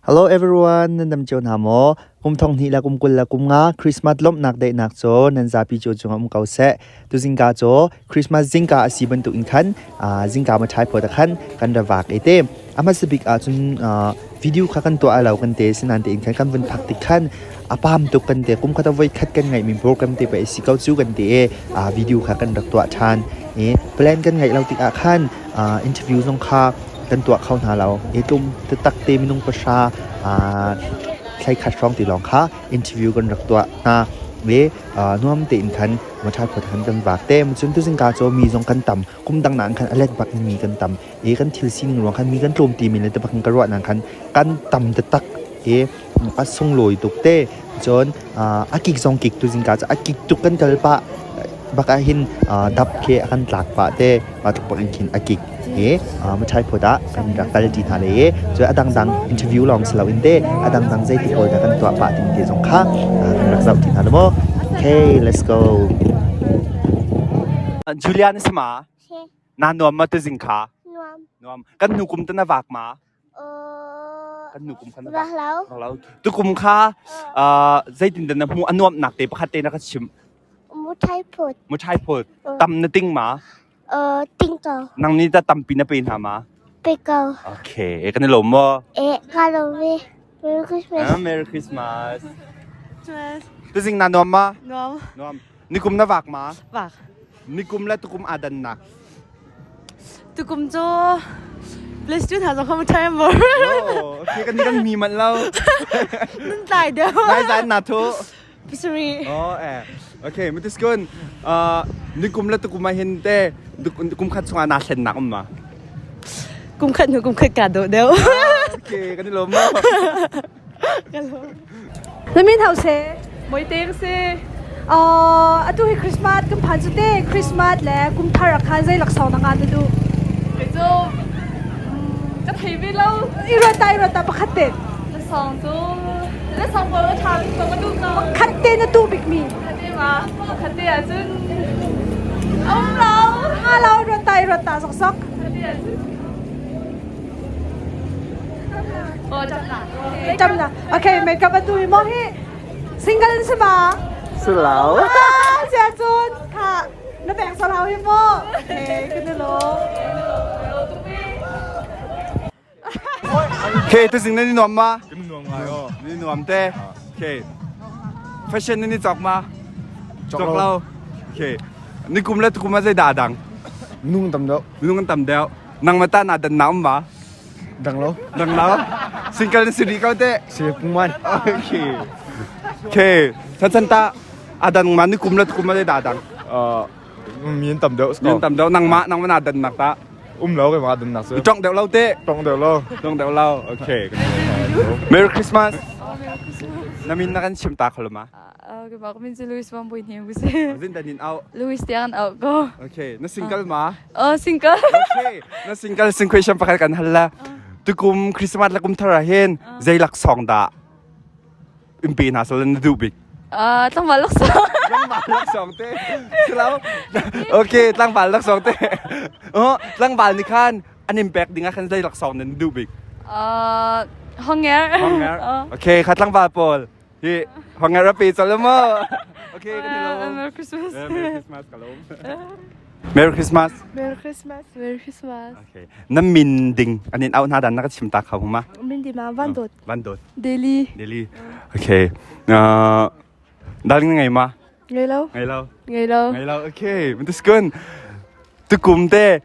Hello everyone, nan dam cio hna maw? Kum thong hnih le kum 20 le kum nga Christmas lawmhnak daihnak cu nan zapi cio cungah um ko seh. Tu zingka cu Christmas zingka a si bantuk in khan zingka ma ṭhai phawt ah khan kan ra vak i te. A hmasa bik ahcun video kha kan tuah lo kan te sinain tein khan kan vun phak tik khan a pam tuk kan te kum khat voi khat kan ngeihmi program te pei si ko cu kan ti i video kha kan rak tuah ṭhan. I plan kan ngeih lo tikah khan interview zong kha kan tuah kho hna lo. I tlum taktak te minung pahra thlai khat hrawng ti lawng kha interview kan rak tuah hna. I nuam tein khan Maṭha khua khan kan vak te. Cun tuzingka cu mi zong kan tam. Kum dang nain khan a let bak in mi kan tam. I kan thil sining ruang khan mi kan tlawm ti men le ti bak in ka ruah nain khan kan tam taktak. I a sunglawi tuk te. Cun a kik zong kik tuzingka cu a kik tuk kan kal pah bak ah hin dap khi a kan tlak pah te. Mah tluk bak in khin a kik. I Maṭhai phawt ah kan rak kal ṭi hna le i cun a dangdang interview lawng si loin te a dangdang zeiti pawl dah kan tuah pah timi te zong kha kan rak zoh ṭi hna lo maw? Okay, let's go. Julia na si ma? Si. Na nuam ma tuzing kha? Nuam. Nuam. Kan hnu kum te na vak ma? Kan hnu kum kha na vak. Vak lo. Vak lo. Tukum kha zeitin dah na hmuh a nuamhnak te pakhat te na ka chim. Muthai phut. Muthai phut. Tam na ting ma? Ting ko. Nang nih tah tampi na pe hna ma? Pe ko. Okay, kan i lawm maw? Eh, ka lawm ve. Merry Christmas. Merry Christmas. Christmas. Tuzing na nuam ma? Nuam. Nuam. Nikum na vak ma? Vak. Nikum le tukum aa dannak. Tukum cu plus 2 hna zong kha mu time bor. Oh, okay, kan ni kan mi man lo. Nun tlai deuh. Nai zan na thu. Pasarih. Oh, eh. Okay, mutiskun. Nikum le tukum ah hin te kum khat chungah naa thlennak um ma? Kum khat hnu kum khat kaa dawh deuh. Okay, kan i lawm maw? Ka lawm. Na min hau se. Moite ka si. Atu hi Christmas kan phan cu te Christmas le kum thar ah khan zei laksawng na ngan na duh? Kei cu ka thei ve lo. I ruat ta i ruat ta pakhat te. Lasawng cu lasawng pawl a ṭha bik ko ka duh ko. Pakhat te na duh bikmi. Pakhat te ma? Pakhat te ahcun um lo. A lo ruat ta i ruat ta sawksawk. Pakhat te ahcun Oh, ṭam na. Ṭam na. Okay, makeup a tu hi mo hi single si ma? Si lo. Ah, sia cun kha na pek sal hau hi mu. Okay, kan i lawm. Okay, tuzing nan i nuam ma? Kan i nuam ngai aw. Nan i nuam te. Okay. Fashion nan i cawk ma? Cawk lo. Okay. Nikum le tukum ah zeidah a dang? Minung tam deuh. Minung kan tam deuh. Nangmah tah naa dan na um ma? Dang lo. Dang lo. Single na si rih ko te. Si pungman. Okay. Okay. Chan chan ta a dang ma nikum le tukum ah zeidah a dang? Mi an tam deuh. Mi an tam deuh. Nangmah nangmah naa dan nak ta. Um lo ke ma dan nak su. Tong deuh lo te. Tong deuh lo. Tong deuh lo. Okay. Merry Christmas. Na min na kan chim ta kholo ma? Okay, bak min cu Louis Van Bui hnem ku si. Zin dan in out. Louis tiang an out ko. Okay, na single ma? Oh, single. Okay, na single sing question pakhat kan hal la. Tukum Christmas la kum thar ah hin zei laksawng dah impi hna sal na duh bik? Tlangval laksawng. Tlangval laksawng te. Silo. Okay, tlangval laksawng te. Oh, tlangval nih khan an in pek ding ah khan zei laksawng nan duh bik? Honger. Honger. Okay, kha tlangval pawl. Hi, honger a pe chal mo. Okay, kan i lawm. Merry Christmas. Merry Christmas ka lawm. Merry Christmas. Merry Christmas. Merry Christmas. Okay. Na min ding an in auh hna dan na ka chim ta kho ma? Min di ma Van Dot. Van Dot. Daily. Daily. Okay. Darling na ngei ma? Ngei lo. Ngei lo. Ngei lo. Ngei lo. Okay. Mun tuskun. Tukum te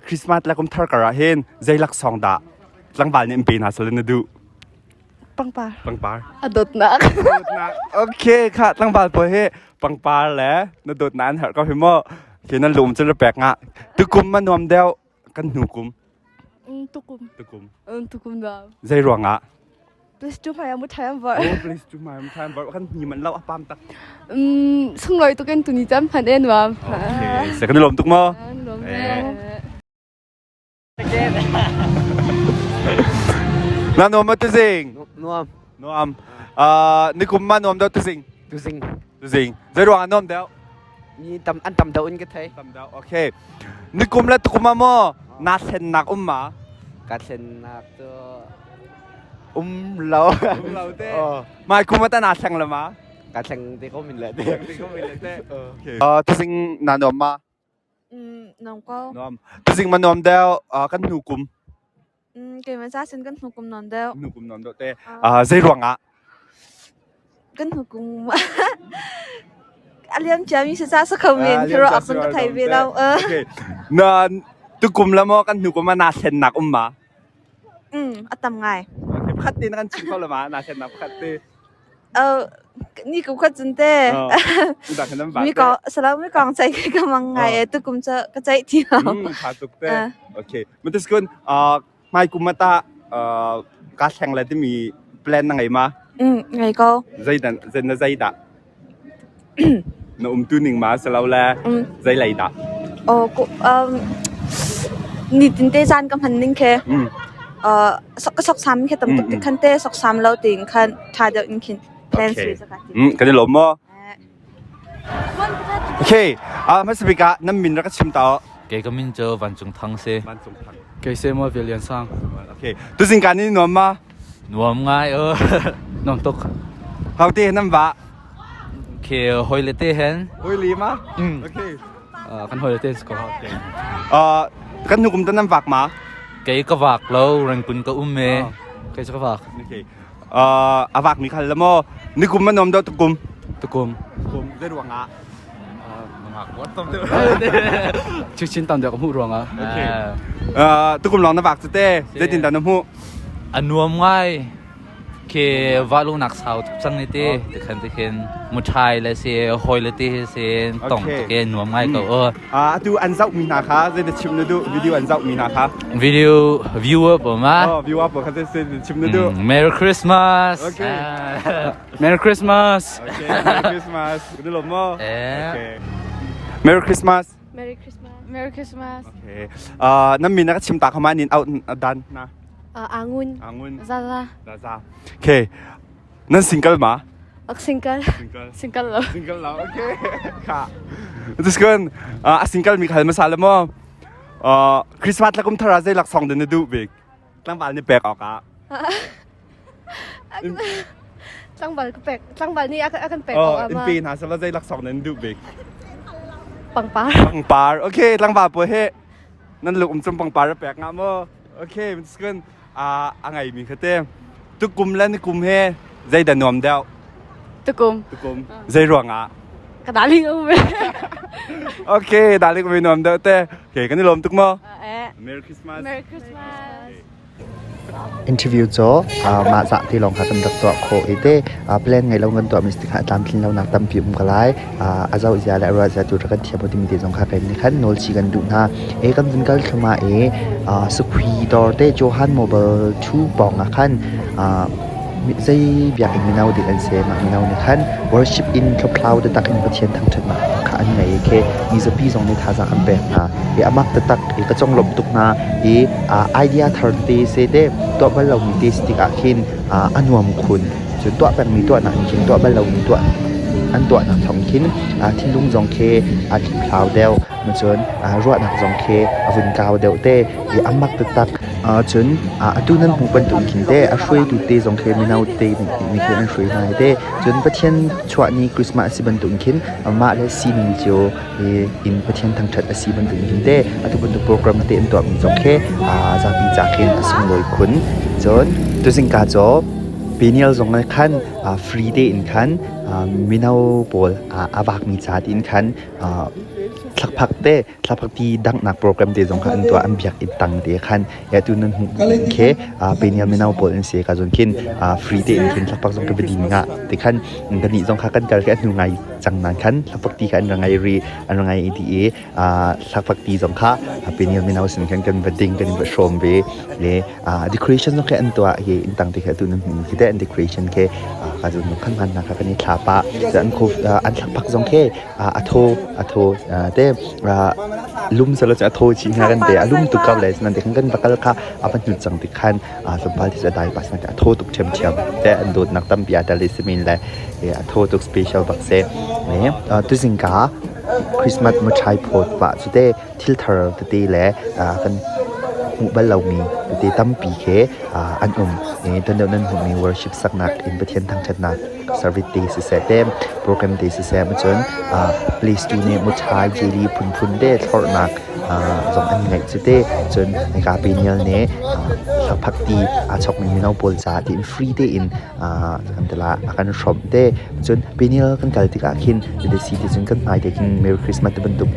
Christmas la kum thar kar ah hin zei laksawng dah tlangval nih an pe hna sal na duh? Pangpar. Pangpar. A dawtnak. Dawtnak. Okay, kha tlangval pawl hi pangpar le na dawtnak an herh ko hi mu. Okay, nan lum cu na pek nga. Tukum ma nuam deuh kan hnu kum. Tukum. Tukum. Tukum nuam. Zei ruang ah? Please tu mai amu thai am var. Oh, please tu mai amu thai am var. Kan ni man lo apam tak. Sungloi tukin tuni cam phan e nuam. Okay, se kan lom tuk mo. Lom. Na nuam ma tuzing? Nuam. Nuam. Nikum ma nuam deuh tuzing? Tuzing. Tuzing. Zei ruang ah nuam deuh? Mi tam an tam deuh in ka thei. Tam deuh. Okay. Nikum le tukum ah maw naa thlennak um ma? Ka thlennak cu. Um lo. Um lo te. Mai kum ah ta naa thleng la ma? Ka thleng te ko min le te. Te ko min le te. Okay. Tuzing na nuam ma? Nuam ko. Nuam. Tuzing ma nuam deuh kan hnu kum. Keimah ca sin kan hnu kum nuam deuh. Hnu kum nuam deuh te. Zei ruang ah? Kan hnu kum a liam ciami si ca sa kho men khi ro ak ka thei ve lo. Okay. Na tukum la maw kan hnu kum ah naa thlennak um ma? A tam ngai. Okay, pakhat te na kan chim kho la ma? Naa thlennak pakhat te. Ni kum khat cun te. Mi kong salam mi kong cai ka mang ngai e tukum cu ka ceih ti lo. Tha tuk te. Okay. Matiskun hmai kum ata ka thleng le timi plan na ngei ma? Ngei ko. Zei dan zei na zei dah? Na umtu ning ma salo le zei lei dah? Oh, nitin te caan ka hman ning khe ka sok sam khe tam tuk ti khan te sok sam lo ting khan tha deuh in khin plan sui ka ti. Kan i lawm maw? Okay, hmasabik ah nan min rak ka chim ta. Kei ka min cu Vancung Thang si. Vancung Thang. Kei se mo Lian Sang. Okay, tuzing kan ni nuam ma? Nuam ngai o. Nuam tuk. Hau te nan va? Okay, hoi le te hen. Hoi li ma? Okay. Kan hoi le te ko. Okay. Kan nukum tan nan vak ma? Kei ka vak lo, rengkun ka um e. Kei ka vak. Okay. A vak mi khal la mo. Nikum ma nom do tukum. Tukum. Tukum. Zei ruang ah? Chin tam deuh ka hmuh ruang ah. Okay. Tukum lawng na vak cu te. Zeitin dah na hmuh? A nuam ngai. Khi va nak sau tuk cang ni ti tikhan tikhin muthai le si hoi le ti si tong ke nuam ngai ko o. Atu an zoh mi hna kha zei na chim na duh video an zoh mi hna kha. Video viewer po ma. Oh viewer po kha zei na chim na duh. Merry Christmas. Okay. Merry Christmas. Okay, Merry Christmas. Kan lom mo. Okay. Merry Christmas. Merry Christmas. Merry Christmas. Okay. Nan min na ka chim ta kha ma nin out dan na. Angun. Angun. Zaza. Zaza. Okay. Nan single ma? Ak single. Single. Single lo. Single lo. Okay. Kha. This kun a single mi khal masala mo. Christmas la kum thara zai lak song den na du bik. Tlangval ni pek awk ah. Tlangval ka pek. Tlangval nih a kan pek awk ah. In pe hna sala zei laksawng nan duh bik? Pangpar. Pangpar. Okay, tlangval pawl he nan luk um cum pangpar a pek nga maw? Okay, kun a ngai mi kha te. Tukum le ni kum he zei dah nuam deuh? Tukum. Tukum. Zei ruang ah? Ka darling um ve. Okay, darling um nuam deuh te. Okay, kan i lawm tuk maw? Eh. Merry Christmas. Merry Christmas. Interview cu mah zah te lawng kha kan rak tuah khawh i te plan ngei lo kan tuah mi si tikah tlamtlin lonak tampi um ko lai. A zoh zia le a ruah zia tu rak kan thiam lo timi te zong kha kan nih khan nawl chih kan duh hna. E kan vun kal thluahmah i Sukhui dawr te Johan Mobile 2 pawng ah khan Zei biakinn mino dik an si? Mah mino nih khan worship in hlophlau taktak in Pathian thangṭhatnak kha an ngei i khi mizapi zong nih thazaang an pek hna. I a mak taktak i ka conglawmh tuk hna i idea thar tete si te tuah bal lomi te si tikah khin a nuam khun. Cun tuah pengmi tuahnak in khin tuah bal lomi tuah an tuahnak thawng khin thinlung zong khi aa hliphlau deuh. Cun ruahnak zong khi a vun kau deuh te i a mak taktak. Cun atu nan hmuh bantuk khin teh a hruaitu te zong khi mino te nih khin an hruai hna hi teh. Cun Pathian chuah ni Christmas a si bantuk khin mah le sining cio in Pathian thangṭhat a si bantuk khin teh atu bantuk program te an tuahmi zong khi zapi ca khin a sunglawi khun. Cun tuzingka cu Peniel zong ah khan free tein khan mino pawl a vakmi ca tiin khan thlakphak te thlapakti danghnak program te zong kha an tuah an biakinn tang te khan ya tu nan hmuh khi penial mino pawl an si ka zon khin free te in khin thlapak zong ka din nga te khan kan nih zong kha kan kal ke hnu ngai chang nan khan thlapak ti kha an ra ngai ri an ra ngai ti i thlapak ti zong kha penial mino sin khan kan va ding kan va hrawm ve le decoration zong kha an tuah hi in tang te kha tu nan hmuh khi te an decoration ke ka zon khan man na kha kan i thlapa an an thlapak zong khi a thaw a thaw te lum selo a thaw chin nga kan te a lum tuk kap le nan te kan va kal kha a va hnut cang ti khan tlawmpal ti dai pas na a thaw tuk ṭhiam ṭhiam te an dawt nak tampi a tel simin le a thaw tuk special bak se ne tuzing ka Christmas muṭhai phawt pa cu te thil thar tete le kan hmuh bal lomi tete tampi khi an um. I tuan deuh nan hmuhmi worship saknak in Pathian thangṭhatnak service te siseh te program te siseh cun police tu nih muṭhai jeli phunphun te thlorhnak zong an ngeih cu te. Cun hika Peniel nih hlaphat ti aa chawkmi mino pawl caah tiin free tein kan ti la a kan hrawmh te. Cun Peniel kan kal tikah khin si ti cun kan hmai te khin Merry Christmas ti bantuk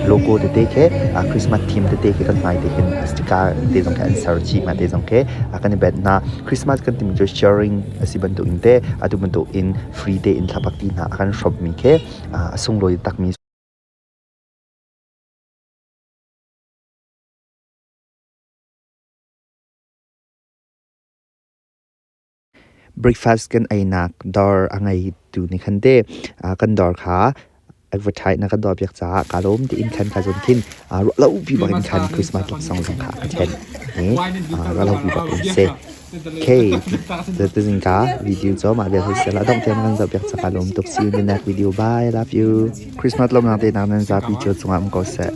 logo tete khi Christmas theme tete khi kan hmai te khin sticker te zong khi an ser chih mah te zong khi kan i benh hna. Christmas kan timi cu sharing a si bantuk in te atu bantuk in free tein thlapak ti hna a kan hrawmhmi khi a sunglawi takmi. Breakfast kan einak dawr a ngeitu nih khan te kan dawr kha advertise na kan dawr piak caah kaa lawm tiin khan ka zawn khin ruahlopi bak in khan Christmas laksawng zong kha a ka ṭhen i ruahlopi bak in si. Okay, tuzing ka video cu mah vial hi si la dongh tiang kan zoh piak caah kaa lawm tuk. See you in the next video. Bye. Love you. Christmas lawmnak te nan zapi cio cungah um ko seh.